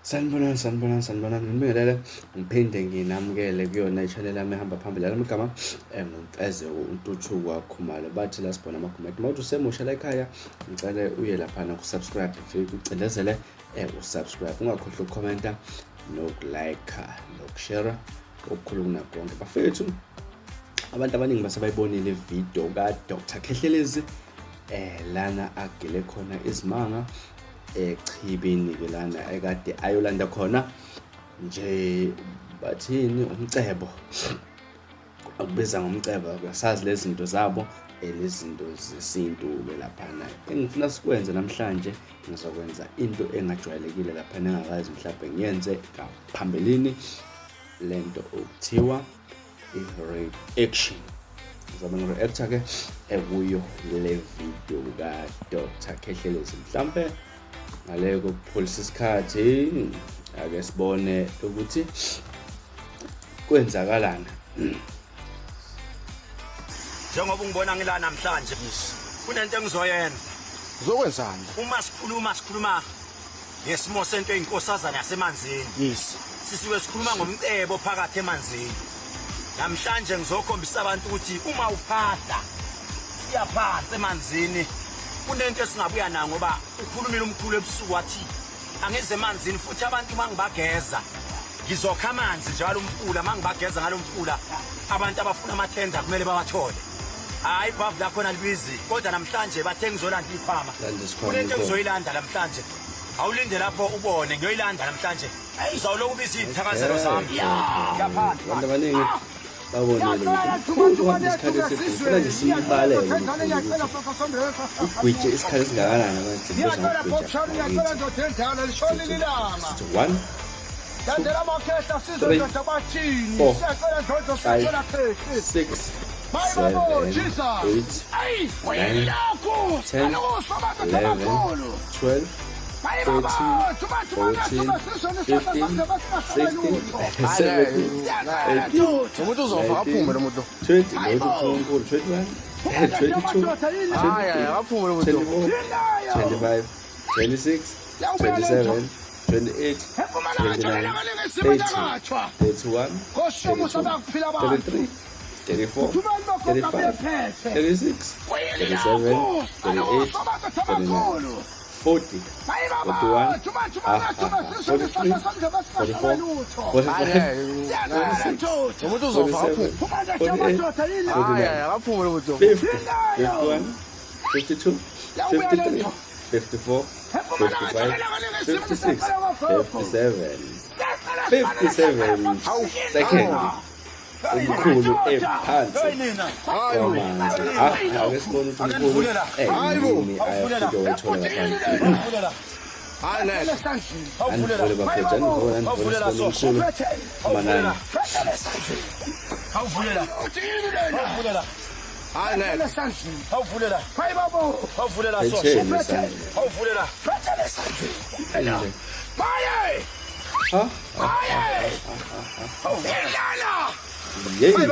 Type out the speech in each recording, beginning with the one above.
Sanibonani, sanibonani, sanibonani. Ngibingelele ngiphinde nginamukele kuyona i-channel yami ehamba phambili. Lami igama nguMfezeko uNtuthuko waKhumalo. Bathi la sibona amagumede. Uma uthi usemusha la ekhaya, ngicela uye laphana ku-subscribe, ufike ucindezele u-subscribe. Ungakhohlwa ukukhomenta nokulike nokushare okukhulu kunakho konke. Bafethu, abantu abaningi basebayibonile ividiyo ka-Dr. Khehlelezi lana agile khona izimanga echibini ke lana ekade ayolanda khona nje, bathini, umcebo, akubiza ngomcebo. Akusazi lezi zinto zabo, lezi zinto zesintu-ke laphana. Engifuna sikwenze namhlanje, ngizokwenza into engajwayelekile laphana, engakazi mhlawumbe ngiyenze ngaphambilini, lento okuthiwa i-reaction. Ngizobe ngi-reacta-ke ekuyo le video ka-Dr Khehlelezi. Mhlampe ngale kokupholisa isikhathi, ake sibone ukuthi kwenzakalani. Njengoba ungibona ngila namhlanje, kunento engizoyenza. Uzokwenzani? Uma sikhuluma, sikhuluma ngesimo sento eyinkosazana yasemanzini. Sisuke sikhuluma ngomcebo phakathi emanzini. Namhlanje ngizokhombisa abantu ukuthi uma uphahla siya phansi emanzini, kunento esingabuya nayo, ngoba ukhulumile umkhulu ebusuku wathi angize emanzini futhi abantu uma ngibageza ngizokha amanzi njalo umfula. Uma ngibageza ngalo mfula, abantu abafuna amathenda kumele bawathole. Hhayi, ibhavu lakhona libizi, kodwa namhlanje bathe ngizolanda iy'khwama. Landa isikhwama. Kunento ikhona. engizoyilanda namhlanje, awulinde lapho ubone, ngiyoyilanda namhlanje. Uzawuloku ubiza iy'thakazelo zami. Ngiyaphandla. Abantu abaningi babonile ukuthi umkhulu uhamba isikhathi eside. Ngifuna nje siyibalele umkhulu ukuthi ugwije isikhathi esingakanani. Abantu Ngiyacela, Popshani, ngiyacela ndoda endala, lishonile ilanga. Sithi one, Landela amakhehla sizwe three, ndoda bathini. four, Siyacela ndoda, five, siyacela khehla. six, Mayi babo, seven, Jesus. eight, Ayi, nine, uyilokhu. 10, Aluso amadoda 11, amakhulu. 12, Mayi babo, 13, thuma thuma 14, thuma sizwe nisihla 15, sambe basingahlaba 16, lutho. 17, Siyacela 18, ndoda. Umuntu uzofa aphume lo muntu. 20, nokuthi 21, 22, Hayi, hayi, akaphume lo muntu. 24, 25, 26, 27, 28, 29, 30, 31, 32, 33, 34, 35, 36, 37, 38, 39, 40, 41, 43, 44, 45, Umuntu uzofa aphume. 47, 48, Hayi, hayi, akaphume lo muntu. 50, 51, 52, 53, 54, 55, 56, 57, 57 second umkhulu ephansi kwamanzi. Ah, ake sibone ukuthi umkhulu yini ayafike wayithola ngaphansi. Hayi, ngeke. Anivule bafethu, anivule, anivule, sibone umkhulu amanani. Awuvulela, awuvulela. Hayi, ngeke. Awuvulela, awuvulela sosha. Phetheni esandleni. Awuvulela. Kanje. Ha? Yeyi, engaka.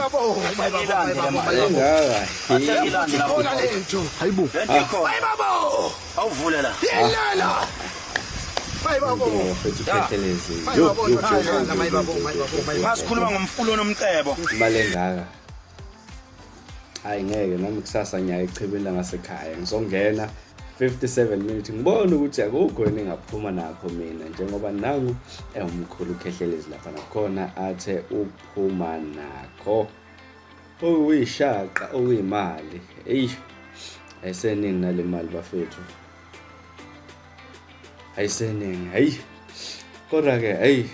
Hayibo. Awuvulela. Bafethu, Khehlelezi. Yo, yo, yo, yo, yo, yo, yo, yo. Masikhuluma ngomfulo nomcebo. Imali engaka. Hayi, ngeke nami kusasa ngiya echibini langasekhaya, ngizongena 57 minutes, ngibone ukuthi akukho yini engaphuma nakho mina, njengoba nangu ewumkhulu Khehlelezi lapha nakhona athe uphuma nakho okuyishaqa, okuyimali. Eyi, ayiseningi nale mali bafethu, ayiseningi, hayi. Kodwa-ke hayi,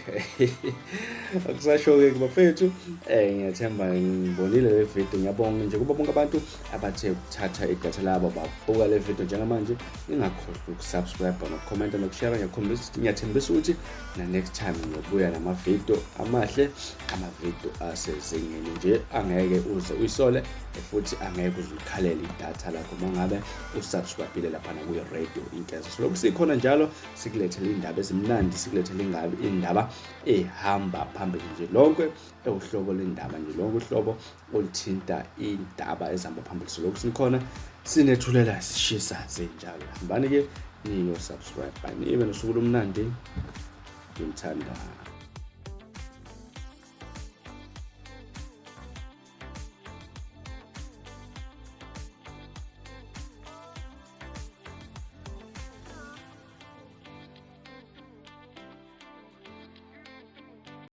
akusasho-ke bafethu. Ngiyathemba ngibonile le video. Ngiyabonga nje kubo bonke abantu abathe ukuthatha idatha labo babuka le video njengamanje. Ningakhohlwa ukusubscribe nokukhomenta nokushare. Ngiyakhombisa, ngiyathembisa ukuthi na-next time ngiyobuya namavidiyo amahle, amavidiyo asezingeni nje angeke uze uyisole futhi angeke uze ulikhalele idatha lakho uma ngabe usubscribile laphana kwi-Radio Inkezo. Silokhu sikhona njalo, sikulethele iy'ndaba ezimnandi, sikulethele indaba ehamba phambili nje, lonke ewuhlobo lendaba nje, lonke uhlobo oluthinta iy'ndaba ezihamba phambili. Silokhu sikhona, sinethulela sishisa zinjalo. Hambani-ke niyo-subscribe, nibe nosuku lomnandi. Ngimthandayo.